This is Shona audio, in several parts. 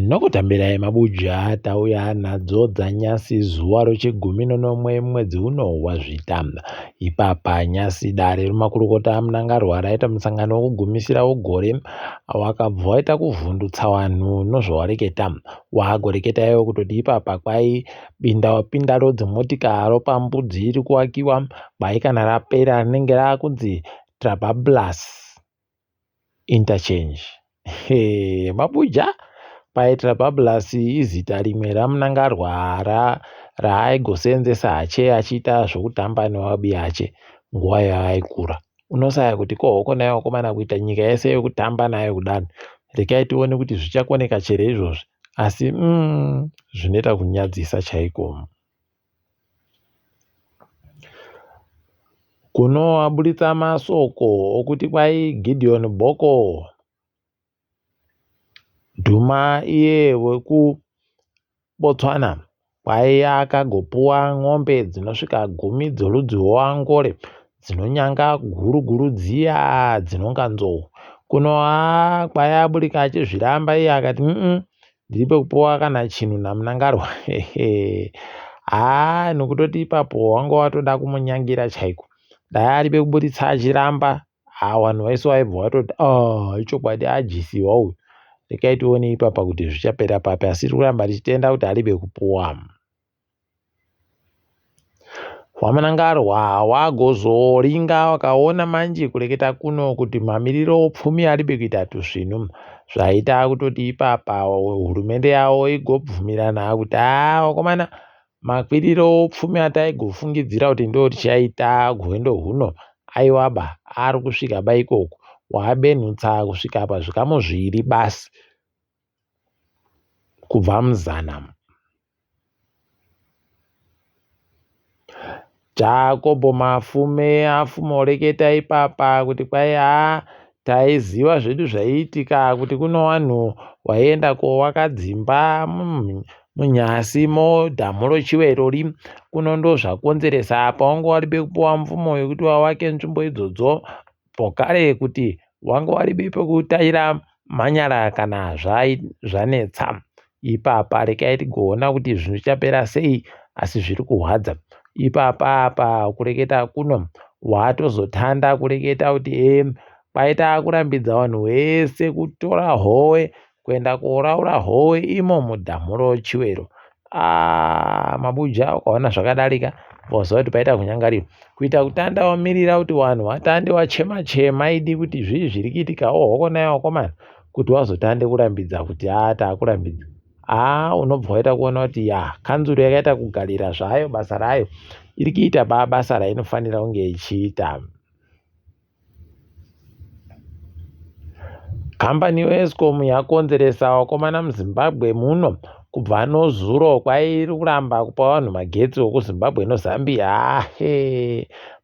Nokutambirai mabuja tauya nadzo dzanyasi zuva rochigumi nonomwe mwedzi uno waZvita. Ipapa nyasi dare remakurukota aMnangarwa raita musangano wokugumisira wegore wakabva waita kuvhundutsa vanhu nozvawareketa. Wagoreketa iwo kutoti ipapa kwai binda wapinda rodzimotika ropambudzi iri kuwakiwa kwai kana rapera rinenge rakunzi Trabablas. Interchange. Hey, Mabuja paitira Bablas izita rimwe raMnangarwa ra raaigosenzesa hache achiita zvokutamba nevabi hache nguva yaaikura. Unosaya kuti ko hoko nayo vakomana kuita nyika yese yokutamba nayo kudani. Rekai tione kuti zvichakoneka chere izvozvi. Asi mm, zvinoita kunyadzisa chaiko. Kuno aburitsa masoko okuti kwai Gideon Boko Dhuma iye wekuBotswana kwai akagopuwa n'ombe dzinosvika gumi dzorudzi rweAngole dzinonyanga guru guru dziya dzinonga nzou. Kuno haa kwai aburika achizviramba iye akati mm ndiri pekupuwa kana chinhu naMnangarwa haa nokutoti ipapo wanga watoda kumunyangira chaiko dai ari pekuburitsa achiramba haa vanhu vaise vaibva vatoti ah ichokwadi ajisiwa uyu rekai tione ipapa kuti zvichapera papi asi tiri kuramba tichitenda kuti ari pekupuwa WaMnangarwa wagozoringa wakaona manje kureketa kuno kuti mamiriro opfumi aribe kuita tusvinu zvaita kutoti ipapa hurumende yavo igobvumirana kuti haa vakomana makwiriro opfumi ataigofungidzira kuti ndo tichaita hwendo huno aiwaba ari kusvika ba ikoko wabenhutsa kusvika pazvikamu zviiri basi kubva muzana. Jakobho Mafume afumoreketa ipapa kuti kwai haa taiziva zvedu zvaiitika kuti kuno vanhu waienda kowaka dzimba munyasi modhamu rochiverori kuno ndozvakonzeresa apa wanga wari pekupiwa mvumo yekuti wawake nzvimbo idzodzo Pokare kuti wanga waribe pekutaira manyara kana zvanetsa ipapa rekai tigoona kuti zvinhu zvichapera sei asi zviri kuhwadza ipapa apa kureketa kuno watozotanda kureketa kuti e kwaita kurambidza vanhu vese kutora howe kuenda koraura howe imo mudhamu rochiwero ah, mabuja ukaona zvakadarika voziva kuti paita kunyangarira kuita kutanda wamirira kuti vanhu vatande wachema chema idi kuti zvii zviri kuitika ohoko naye wakomana kuti wazotande kurambidza kuti a taakurambidza a unobva waita kuona kuti ya kanzuru yakaita kugarira zvayo basa rayo iri kuita ba basa rainofanira kunge ichiita Kambani yeEskom yakonzeresa vakomana muZimbabwe muno kubva nozuro kwairi kuramba kupa vanhu magetsi okuZimbabwe noZambia. Ahe,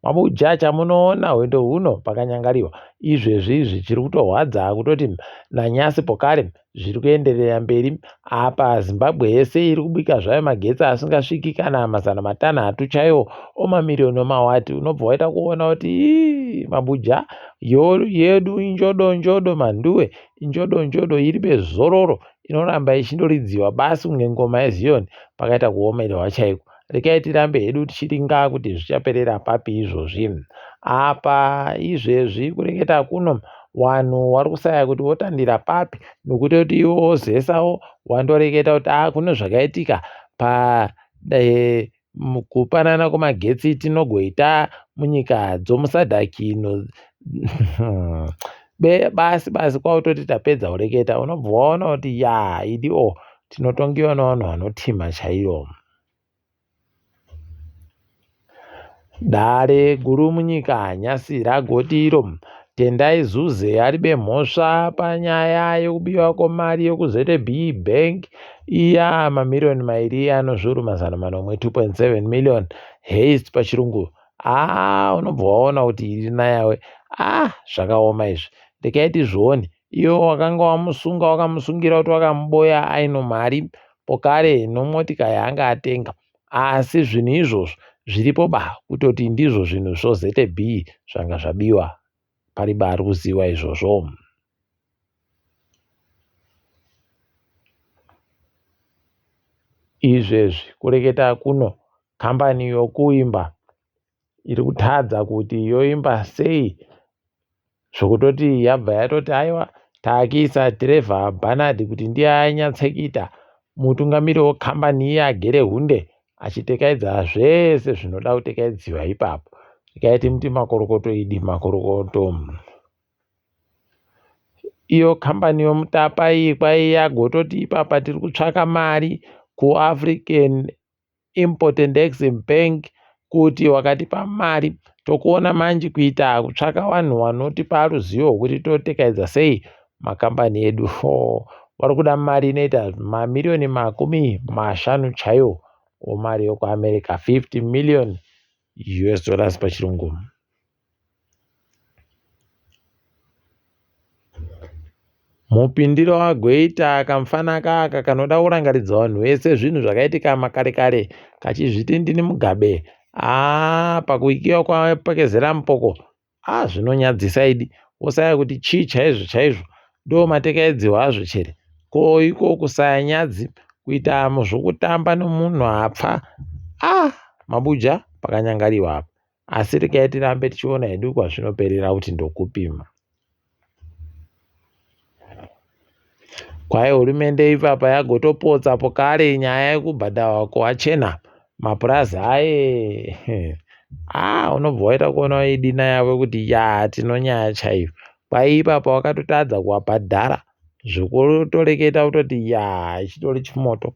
mabuja chamunoona hwendo huno pakanyangariwa izvezvi izvi chiri kutorwadza kutoti nanyasi pokare zviri kuenderera mberi apa Zimbabwe yese iri kubika zvayo magetsi asingasviki kana 500 chaiwo omamiriyoni omawati unobva waita kuona kuti ii mabuja yedu injodo njodo manduwe injodo njodo iri bezororo inoramba ichindoridziwa basi kunge ngoma yeziyoni pakaita kuomerwa chaiko Rekai tirambe hedu tichiringa kuti zvichaperera papi izvozvi. Apa izvezvi kureketa kuno wanhu wari kusaya kuti wotandira papi nokutoti iwo wozesawo wandoreketa kuti a kune zvakaitika pa e, kupanana kwemagetsi tinogoita munyika dzomusadhaki no basi basi kwautoti tapedza kureketa unobva waona kuti ya idi o tinotongiwa nevanhu vanotima chaiyo Dare guru munyika nhasi ragoti iro Tendai Zuze aribe mhosva panyaya yekubiwa kwemari yekuZB Bank iya mamiriyoni mairi anozviuru 700 2.7 million heist pachirungu. Haa unobva waona kuti iri nayawe. Ah zvakaoma izvi. Rekai tizvione. Iwe wakanga wamusunga wakamusungira kuti wakamuboya aino mari pokare nomotika yaanga atenga asi zvinhu izvozvo zviripo ba kutoti ndizvo zvinhu zvoZB zvanga zvabiwa pariba ari kuziva izvozvo. Izvezvi kureketa kuno kambani yokuimba iri kutadza kuti yoimba sei zvokutoti yabva yatoti aiwa takuisa Trevor Bernard kuti ndiye anyatsekuita mutungamiri wekambani iye agere hunde achitekaidza zvese zvinoda kutekaidziwa ipapo. Regai timuti makorokoto idi makorokoto. Iyo kambani yomutapa iyi kwai yagototi ipapa tiri kutsvaka mari kuAfrican Import and Exim Bank kuti wakatipa mari tokuona manji kuita kutsvaka vanhu vanotipa ruzivo rwekuti totekaidza sei makambani edu. Vari kuda mari inoita mamiriyoni 50 chaiwo omari yokuAmerica 50 million US dollars pachirungu. Mupindiro wagoita kamfana kaka kanoda kurangaridza vanhu vese zvinhu zvakaitika makare kare kachizviti ndini Mugabe. Haa pakuikiwa kwaPekezela Mupoko ah zvinonyadzisa idi wosaya kuti chii chaizvo chaizvo ndo matekaidzihwa azvo chere ko iko kusaya nyadzi kuita zvokutamba nomunhu apfa ah mabuja pakanyangariwa apa Asi regai tirambe tichiona hedu kwazvinoperera kuti ndokupi. Kwai hurumende ipapa yagotopotsa pokare nyaya yekubhadharwa kwevachena mapurazi aye. Ah, unobva waita kuona idina yavo kuti ya tinonyaya chaiyo. Kwai ipapa wakatotadza kuwabhadhara zvekutoreketa kutoti ya chitori chimoto.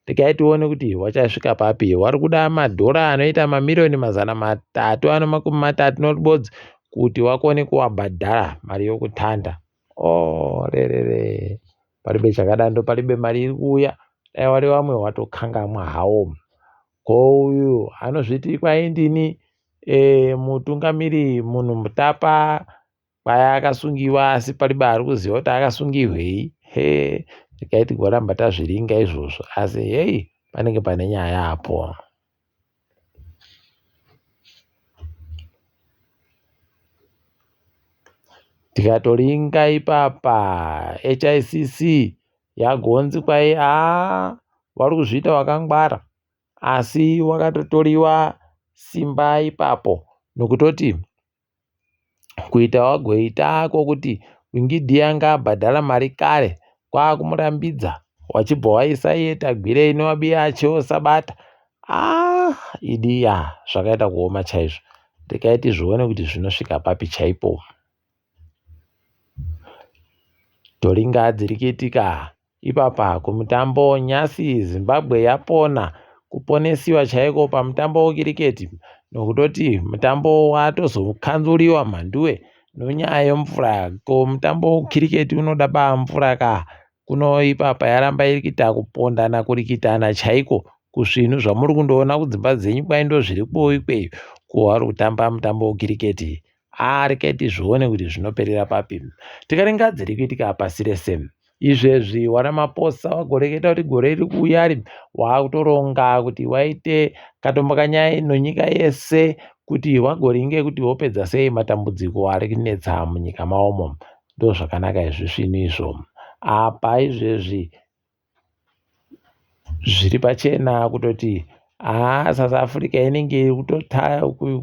Regai tione kuti wachasvika papi. Wari kuda madhora anoita mamiriyoni 336 kuti wakone kuwabhadhara mari yokutanda. Oh, rerere. Paribe chakadando, paribe mari iri kuuya. Dai wari vamwe watokangamwa hawo. Ko uyu anozviti kwai ndini e, mutungamiri munhu mutapa Kwai akasungiwa asi paribe ari kuziva kuti akasungihwei he regai tigoramba tazviringa izvozvo asi hei panenge pane nyaya apo. Tikatoringa ipapa HICC yagonzi kwai haa vari kuzviita wakangwara asi wakatotoriwa simba ipapo nokutoti Kuita wagoita kwokuti Winky D anga abhadhara mari kare kwakumurambidza wachibva waisa iye Tagwirei newabiya achiosabata ah idi ya zvakaita kuoma chaizvo regai tizvione kuti zvinosvika papi chaipo. Toringa dziri kuitika Ipapa kumutambo nyasi Zimbabwe yapona kuponesiwa chaiko pamutambo wekiriketi nokutoti mutambo watozokanzuriwa mhanduwe nonyaya yemvura ko mutambo wekiriketi unoda ba mvura ka kuno ipapa yaramba iri kuita kupondana kurikitana chaiko kusvinhu zvamuri kundoona kudzimba dzenyu kwai ndozvirikowo ikweyo ko vari kutamba mutambo wekiriketi Haa regai tizvione kuti zvinoperera papi. Tikaringa dziri kuitika pasi rese. Izvezvi waRamaphosa wagoreketa kuti gore riri kuuya ri waakutoronga kuti waite katombo kanyaya nonyika yese kuti wagoringe kuti wopedza sei matambudziko ari kunetsa munyika maomo. Ndozvakanaka izvi zvinhu izvo. Apa izvezvi Zviri pachena kutoti haa South Africa inenge iri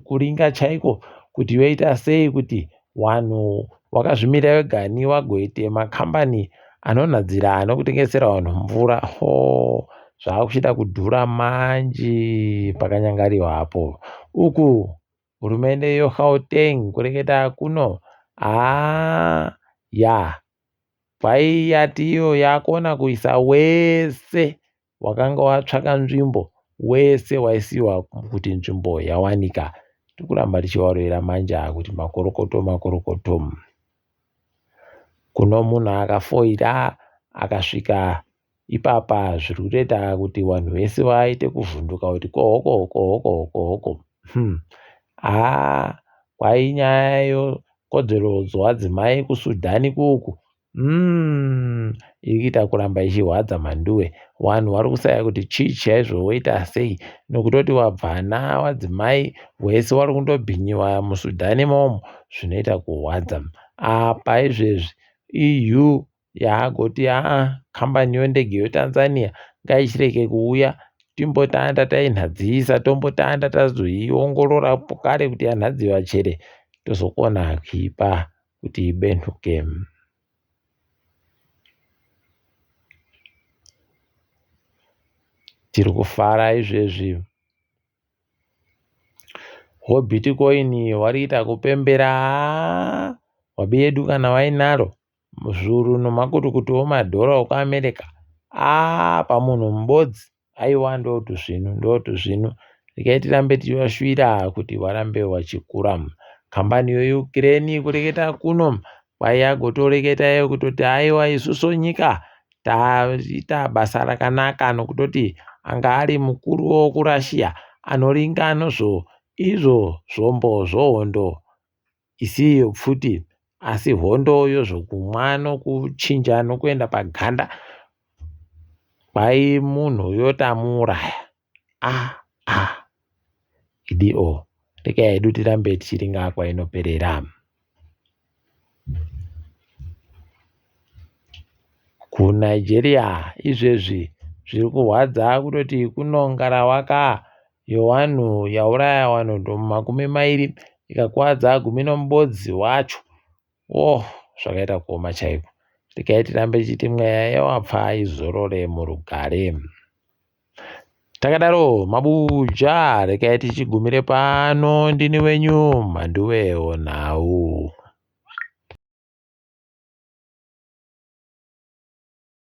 kuringa chaiko kuti yoita sei kuti vanhu wakazvimirira wegani wagoite makambani anonhadzira anokutengesera vanhu mvura. Hoo zvakuchida kudhura manji pakanyangariwa apo. Uku hurumende yoGauteng kureketa kuno haa yaa Kwai yati iyo yakona kuisa wese wakanga watsvaka nzvimbo wese waisiwa kuti nzvimbo yawanika. Tikuramba tichivarovera manja kuti makorokoto makorokoto. Kuno munhu akafoira akasvika ipapa zviri kutoita kuti vanhu vese vaite kuvhunduka kuti kohoko kohoko kohoko. Haa kwai nyaya yekodzero dzevadzimai kuSudan kuku umm iri kuita kuramba ichirwadza mhanduwe. Vanhu vari kusaya kuti chii chaizvo voita sei nokutoti vabvana vadzimai vese vari kundobhinyiwa muSudan imomo zvinoita kurwadza. Apa izvezvi EU yaagoti aa kambani yondege yoTanzania ngaichirege kuuya. Timbotanda tainhadziyisa tombotanda tazoiongorora kare kuti yanhadziwa chere tozokona kuipa kuti ibenhuke. Tiri kufara izvezvi. Hobhitikoini wariita kupembera wabiyedu kana wainaro zviuru nomakutukutu omadhora okuAmerica aa pamunhu mubodzi aiwa ndotuzvinhu ndotuzvinhu regai tirambe tichivashuvira kuti varambe vachikura. Kambani yeUkraine kureketa kuno kwayagotoreketa iyo kutoti aiwa isusu nyika taita basa rakanaka nokutoti anga ari mukuru wokuRussia anoringa nozvo izvo zvombo zvohondo isiyo pfuti asi hondo yozvokumwa nokuchinja nokuenda paganda kwai munhu yotamuuraya ah ah idio regai hedu tirambe tichiringa kwainoperera. KuNigeria izvezvi zviri kurwadza kutoti kuno ngarawaka yewanhu yauraya wanhu makumi mairi ikakuvadza gumi nomubodzi wacho. Oh, zvakaita kuoma chaiko. Regai tirambe tichiti mweya yewapfa izorore murugare. Takadaro mabuja, regai tichigumire pano. Ndini wenyu Mhanduwe Nhau.